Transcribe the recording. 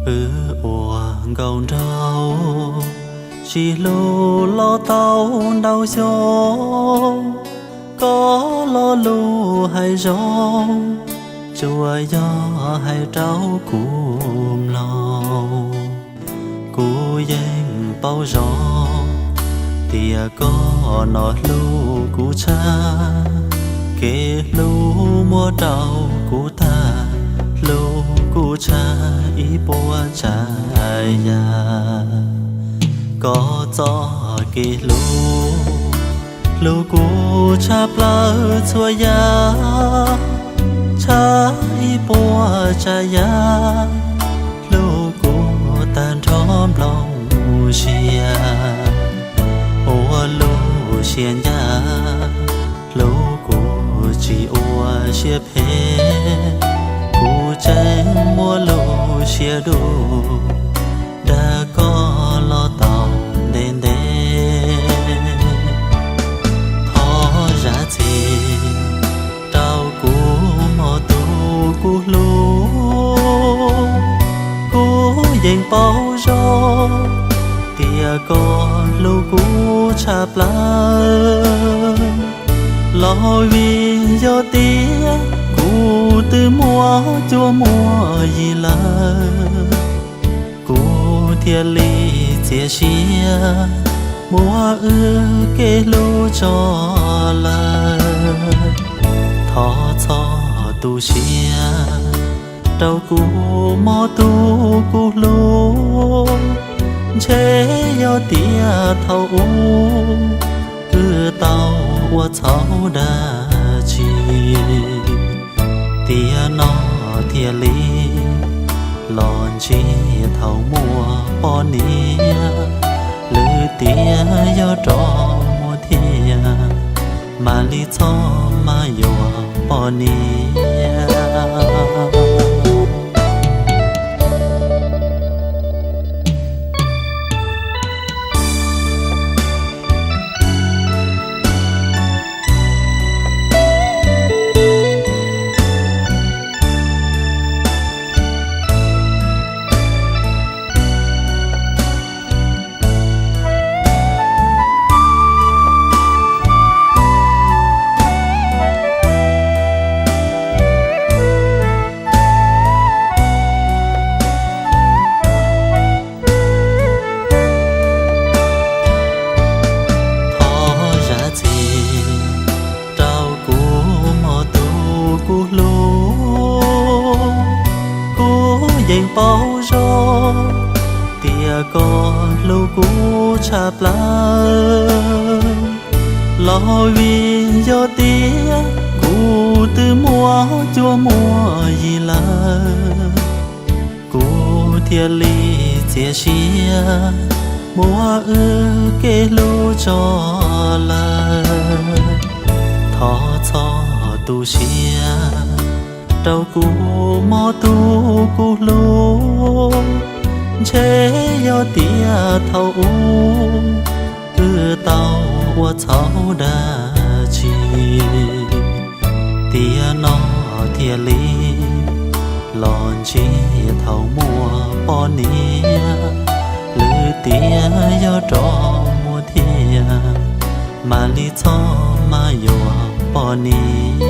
Wb ua nkauj nraug, sib hlub los tau ntau xyoo, koj lo lus hais zoo, tsuas yog hais rau kuv mloog. Kuv yeej paub zoo tias koj no hlub kuv tshaj, kev hlub muab rau kuv tag, hlub kuv tshaj ib puas tsav yam. Koj txoj kev hlub, hlub kuv tshaj plaws txhua yam, tshaj ib puas tsav yam, hlub kuv tag nrho nplooj siab. Ua lub siab ncaj, hlub kuv tsis ua siab phem, kuv tseem muaj lub siab dub, dag koj los tau ntev ntev. Thov zam txim rau kuv hmo tus kuv hlub, kuv yeej paub zoo tias koj hlub kuv tshaj plaws, los vim yog tias kuv twb muaj cuab muaj yig lawm, kuv thiaj li txias siab muab wb kev hlub tso lawm. Thov txhob tu siab rau kuv hmo tus kuv hlub, ntshe yog tias thaum ub wb tau ua txhaum dab tsi, tiam no thiaj li los ntsib thaum muaj poj niam. Lwm tiam yog rov muaj thiab, mam li txhob mas yuav poj niam. Thov zam txim rau kuv hmo tus kuv hlub, kuv yeej paub zoo tias koj hlub kuv tshaj plaws, los vim yog tias kuv twb muaj cuab muaj yig lawm, kuv thiaj li txias siab muab wb kev hlub tso lawm. Thov txhob tu siab rau kuv hmo tus kuv hlub, ntshe yog tias thaum ub wb tau ua txhaum dab tsi, tiam no thiaj li los ntsib thaum muaj poj niam. Lwm tiam yog rov muaj thiab, mam li txhob mas yuav poj niam.